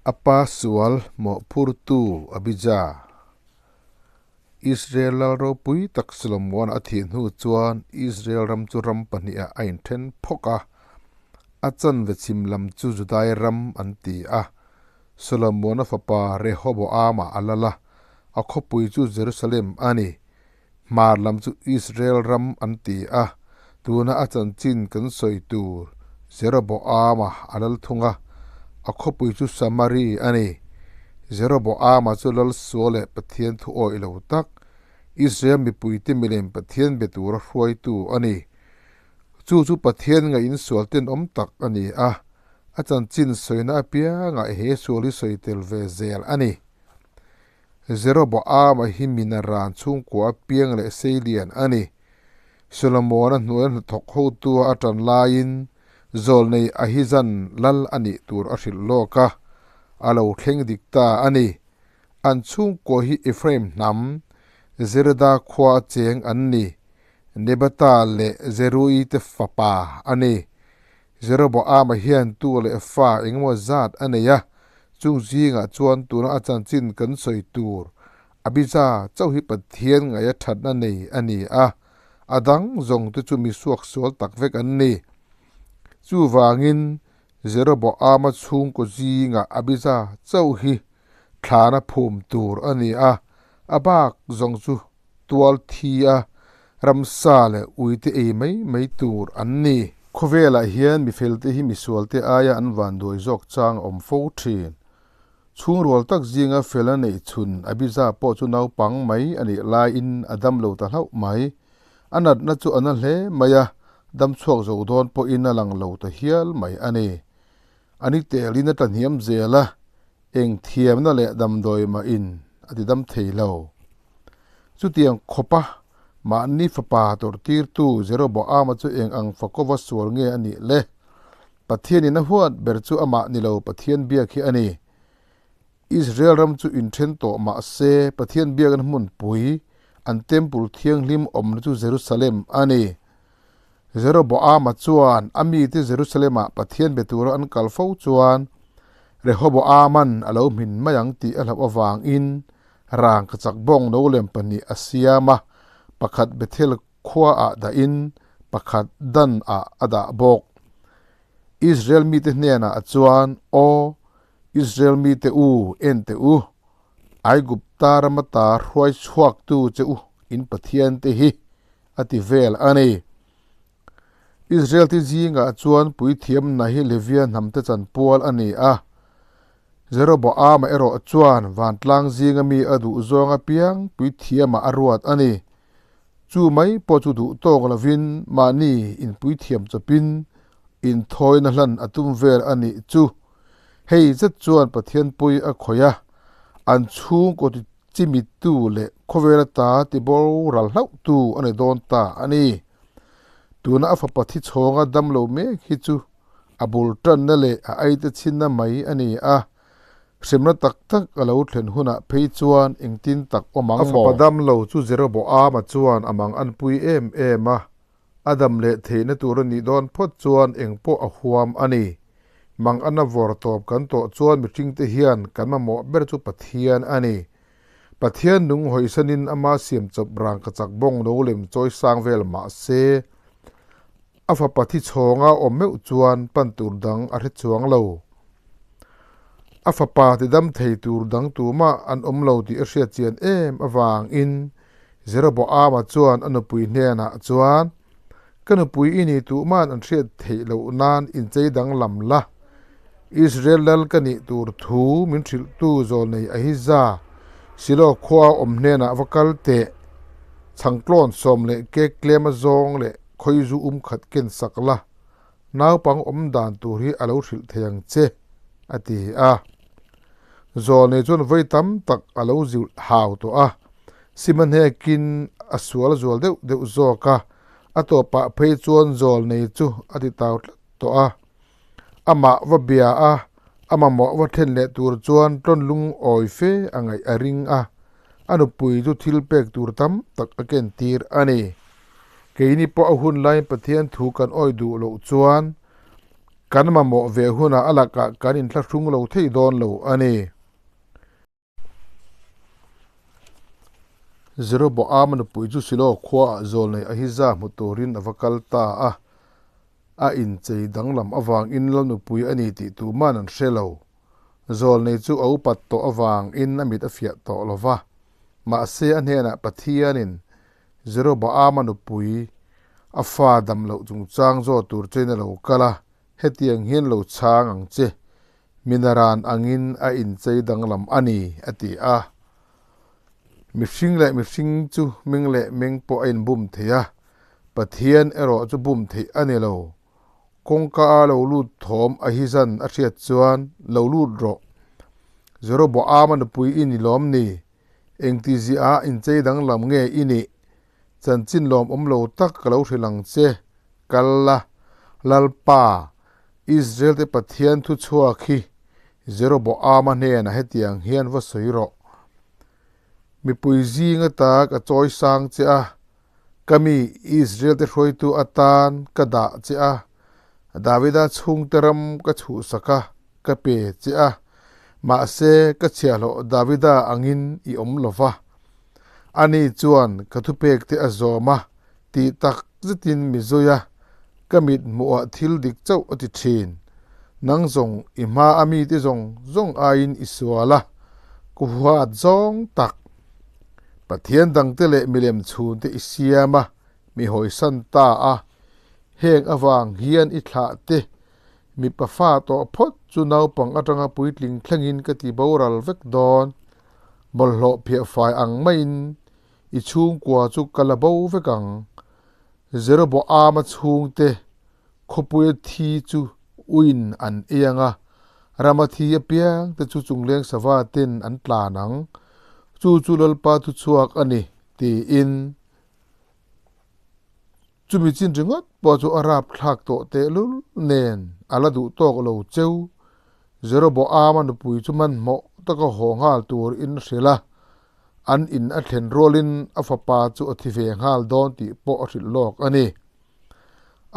A pa sual mawhphurtu Abija, Israel lal ropui tak Solomon a thih hnu chuan Israel ram chu ram pahnihah a inthen phawk a, a chanve chhim lam chu Judai ram an ti a. Solomon-a fapa Rehoboam-a a lal a, a khawpui chu Jerusalem a ni. Hmar lam chu Israel ram an ti a, tuna a chanchin kan sawi tur Jeroboama a lal thung a, a khawpui chu Samari a ni. Jeroboama chu lal sual leh Pathian thu awih lo tak, Israel mipuite milem Pathian be tura hruaitu a ni. Chu chu Pathian ngaih insual tenawm tak a ni a, a chanchin sawina apiangah he sual hi sawi tel ve zel a ni. Jeroboama hi mina ran chhungkua piang leh seilian a ni. Solomona hnuaia hnathawk hotua a tan laiin zawlnei Ahizan lal a nih tur a hrilh lawk a, a lo thleng dik ta a ni. An chhungkua hi Ephraim hnam, Zereda khua a cheng an ni. Nebata leh Zeruii te fapa a ni. Jeroboama hian tu leh fa engemaw zat a nei a, chung zingah chuan tuna a chanchin kan sawi tur Abija chauh hi Pathian ngaih a thatna nei a ni a, a dang zawng te chu mi suaksual tak vek an ni. Chuvangin Jeroboama chhungkaw zingah Abija chauh hi thlana phum tur a ni a, a bak zawng chu tual thi a, ramsa leh uite ei mai mai tur an ni. Khawvelah hian mifelte hi misualte aia an vanduai zawk chang a awm fo thin. Chhungrual tak zinga fel a neih chhun Abija pawh chu naupang mai a nih laiin a dam lo ta hlauh mai. A natna chu a na hle mai a, dam chhuak zo dawn pawhin a lang lo ta hial mai a ni. A ni telin a tla hniam zel a, eng thiamna leh damdawi mah in a ti dam thei lo. Chutiang khawpa mahni fapa tawrhtirtu Jeroboama chu eng ang fakawva sual nge a nih le? Pathianin a huat ber chu amah ni lo Pathian biak hi a ni. Israel ram chu inthen tawh mah se Pathian biakna hmunpui, an temple thianghlim awmna chu Jerusalem a ni. Jeroboama chuan a mite Jerusalem-ah Pathian be tura an kal fo chuan Rehoboaman a lo hmin mai ang tih a hlauh avangin rangkachak bawng no lem pahnih a siam a, pakhat Bethel khuaah dahin pakhat Dan-ah a dah bawk. Israel mite hnenah chuan, Aw, Israel mite u, en teh u, Aigupta rama ta hruai chhuaktu che u in Pathiante hi a ti vel a ni. Israel te zingah chuan puithiamna hi Levia hnamte chanpual a ni a. Jeroboama erawh chuan vantlang zinga mi a duh zawng apiang puithiamah a ruat a ni. Chu mai pawh chu duh tawk lovin mahni inpuithiam chawpin inthawina hlan a tum vel a nih chu. Hei zet chuan Pathian pui a khawih a, an chhungkaw ti Chimittu leh khawvel ata tiboral hlauhtu a ni dawn ta a ni. Tuna a fapa thi chhawnga dam lo mek hi chu a bul tanna leh a aite chhinna mai a ni a, hremna tak tak a lo thlen hunah phei chuan engtin tak awm ang maw? A fapa dam lo chu Jeroboama chuan a mang anpui em em a, A dam leh theihna tur a nih dawn phawt chuan eng pawh a huam a ni. Mang ana vawr tawp kan tawh chuan mihringte hian kan mamawh ber chu Pathian a ni. Pathian nung hawisanin ama siam chawp rang ka chak bawng lo lem chawi sang vel mah se, a fapa thi chhawnga awm meuh chuan pan tur dang a hre chuang lo. A fapa ti dam thei tur dang tumah an awm lo tih a hriat chian em avangin Jeroboama chuan a nupui hnenah chuan, Ka nupui i ni tuhman an hriat theih loh nan inchei danglam la. Israel lal ka nih tur thu min hrilhtu zawlnei Ahiza, Silo khua awm hnenah va kal teh. Chhangtlawn sawm leh kek tlem a zawng leh khawizu um khat ken sak la, naupang awm dan tur hi a lo hrilh thei ang che, a ti a. Zawlnei chuan vawi tam tak a lo zilh hau tawh a, Sima hnekin a sual zual deuh deuh zawk a, a tawpah phei chuan zawlnei chu a ti tau tlat tawh a. Amah va bia a, a mamawh va thlen leh tur chuan tlawn lungawi fe a ngaih a ring a, a nupui chu thil pek tur tam tak a ken tir a ni. Keini pawh a hun laiin Pathian thu kan awi duh loh chuan. Kan mamawh ve hunah a lakah kan inthlahrung lo thei dawn lo a ni. Jeroboama nupui chu Silo khuaah zawlnei Ahija hmu turin a va kal ta a. A inchei danglam avangin lal nupui a ni tih tuman an hre lo. Zawlnei chu a upat tawh avangin a mit a fiah tawh lo va. Mahse a hnenah Pathianin Jeroboama nupui a fa dam loh chungchang zawt tur chein a lo kal a, hetiang hian lo chhang ang che, Minaran angin a inchei danglam a ni, a ti a. Mihring leh mihring chu meng leh meng pawh a inbum thei a, Pathian erawh chu bum theih a ni lo. Kawngka a lo lut thawm Ahizan a hriat chuan, Lo lut rawh. Jeroboama nupui i ni lawm ni? Engti ziah inchei danglam nge i nih? Chanchin lawmawm lo tak ka lo hrilh ang che, kal la, Lalpa, Israel-te Pathian thu chhuak hi Jeroboama hnenah hetiang hian va sawi rawh. Mipui zing ata ka chawi sang che a, ka mi Israel-te hruaitu atan ka dah che a, Davida chhungte ram ka chhuhsak a, ka pe che a, mahse ka chhiahhlawh Davida angin i awm lo va. Ani chuan ka thupekte a zawm a, tih tak zetin mi zui a, ka mit hmuhah thil dik chauh a ti thin. Nang zawng i hma a mite zawng zawng aiin i sual a, ka huat zawng tak. Pathian dangte leh milem chhunte i siam a, mi hawisan ta a, heng avang hian i thlah te mipa fa tawh phawt chu naupang atanga puitling thlengin ka ti boral vek dawn. Bawlhhlawh phiah fai ang maiin i chhungkua chu ka la bo vek ang. Jeroboama chhungte khawpuia thi chu uiin an ei ang a, rama thi apiang te chu chungleng sava ten an tlan ang. Chu chu Lalpa thuchhuak a ni, tiin. Chumi chin ringawt pawh chu a rapthlak tawh tehlul nen a la duh tawk lo cheu. Jeroboama nupui chu hmanhmawh taka haw nghal tur in hrilh a, an in a thlen rualin a fapa chu a thi ve nghal dawn tih pawh a hrilh lawk a ni.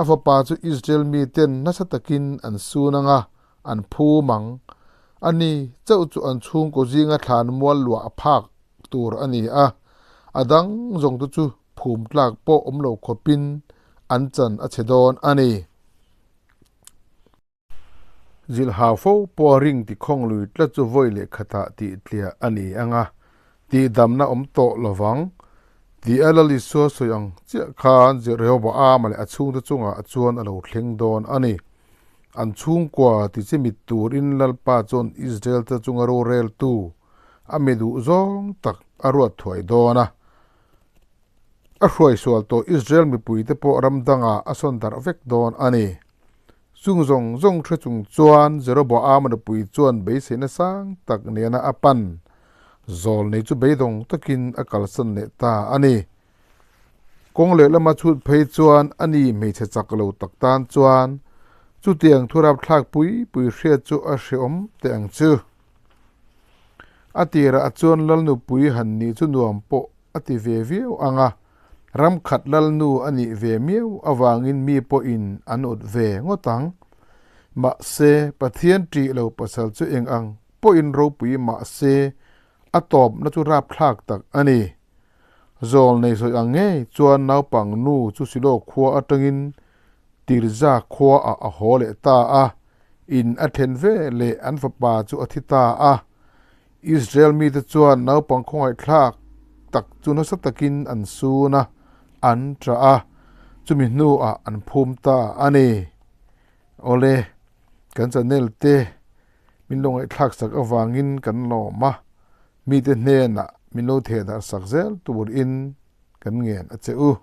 A fapa chu Israel miten nasa takin an sun ang a, an phum ang. Ani chauh chu an chhungkaw zinga thlan mual luah phak tur a ni a, a dang zawng te chu phum tlak pawh awm lo khawpin an chan a chhe dawn a ni. Zilhau fo pawh a ring ti khawng lui tlat chu vawi leh khatah tih tliah a ni ang a, tihdamna awm tawh lo vang. Tih a Lal Isua sawi ang chiah khan Rehoboama leh a chhungte chungah chuan a lo thleng dawn a ni. An chhungkua ti chi mit turin Lalpa chuan Israel-te chunga roreltu a mi duh zawng tak a ruat thuai dawn a. A hruai sual tawh Israel mipuite pawh ram dangah a sawn darh vek dawn a ni. Chung zawng zawng hre chung chuan Jeroboama nupui chuan beiseina sang tak nena a pan zawl nei chu beidawng takin a kalsan leh ta a ni. Kawng lehlama chhut phei chuan a ni hmeichhe chak lo tak tan chuan chutiang thurapthlak pui pui hriat chu a hreawm teh ang chu. A tirah chuan lal nupui han nih chu nuam pawh a ti ve viau ang a, ram khat lalnu a nih ve miau avangin mi pawhin an ut ve ngawt ang. Mahse, Pathian ṭih lo pasal chu eng ang pawhin ropui mahse a tawpna chu rapthlak tak a ni. Zawl nei sawi ang ngei chuan naupang nu chu Silo khua atangin Tirza khuaah a haw leh ta a, in a thlen ve leh an fapa chu a thi ta a. Israel mite chuan naupang khawngaihthlak tak chu nasa takin an sun a, an ṭah a, chumi hnuah an phum ta a ni. Awle, kan channel te min lo ngaihthlak sak avangin kan lawm a, mite hnenah min lo thehdarh sak zel turin kan ngen a che u.